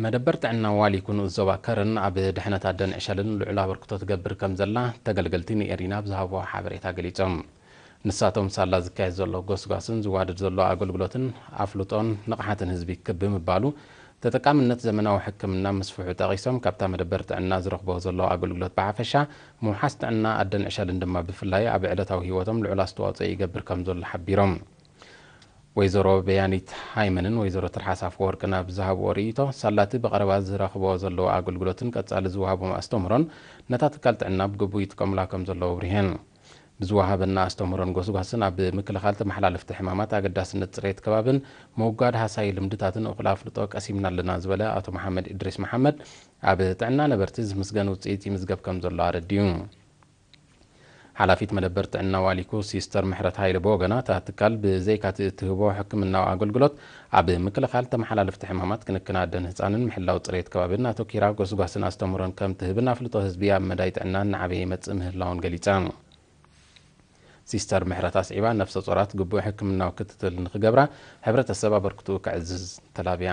መደበር ጥዕና ዋሊኩ ንኡስ ዞባ ከረን ኣብ ድሕነት ኣደን ዕሸልን ልዑል ኣበርክቶ ትገብር ከም ዘላ ተገልገልቲ ንኤሪና ብዝሃብዎ ሓበሬታ ገሊጾም። ንሳቶም ሳላ ዝካየድ ዘሎ ጎስጓስን ዝዋደድ ዘሎ ኣገልግሎትን ኣፍልጦን ንቕሓትን ህዝቢ ክብ ብምባሉ ተጠቃምነት ዘመናዊ ሕክምና ምስፍሑ ጠቒሶም፣ ካብታ መደበር ጥዕና ዝረኽቦ ዘሎ ኣገልግሎት ብሓፈሻ ምውሓስ ጥዕና ኣደን ዕሸልን ድማ ብፍላይ ኣብ ዕለታዊ ህይወቶም ልዑል ኣስተዋጽኦ ይገብር ከም ዘሎ ሓቢሮም። ወይዘሮ በያኒት ሃይመንን ወይዘሮ ትርሓስ ኣፈወርቅን ኣብ ዝሃብዎ ርእይቶ፣ ሳላቲ ብቐረባ ዝረኽቦ ዘለዎ ኣገልግሎትን ቀጻሊ ዝወሃቦም ኣስተምህሮን ነታ ትካል ጥዕና ብግቡእ ይጥቀሙላ ከም ዘለዉ ኣብሪሀን። ብዝወሃበና ኣስተምህሮን ጎስጓስን ኣብ ምክልኻል ተመሓላለፍቲ ሕማማት ኣገዳስነት ጽሬት ከባብን ምውጋድ ሃሳዪ ልምድታትን እኹል ኣፍልጦ ቀሲምና ኣለና ዝበለ ኣቶ መሓመድ እድሪስ መሓመድ፣ ኣብ ጥዕና ነበርቲ ዝምስገን ውጽኢት ይምዝገብ ከም ዘሎ ኣረዲኡ። ሓላፊት መደበር ጥዕና ዋሊኩ ሲስተር ምሕረት ሃይለ ብወገና፣ እታ ትካል ብዘይካቲ እትህቦ ሕክምናዊ ኣገልግሎት ኣብ ምክልኻል ተመሓላለፍቲ ሕማማት፣ ክንክን ኣደን ህጻንን ምሕላው ጽሬት ከባብን ኣተኪራ ጎስጓስን ኣስተምህሮን ከም ትህብን ኣፍልጦ ህዝቢ ኣብ መዳይ ጥዕና እናዓበየ ይመጽእ ምህላውን ገሊጻ። ሲስተር ምሕረት ኣስዒባ፣ ነፍሰ ጾራት ግቡእ ሕክምናዊ ክትትል ንክገብራ ሕብረተሰብ ኣበርክትኡ ከዕዝዝ ተላብያ።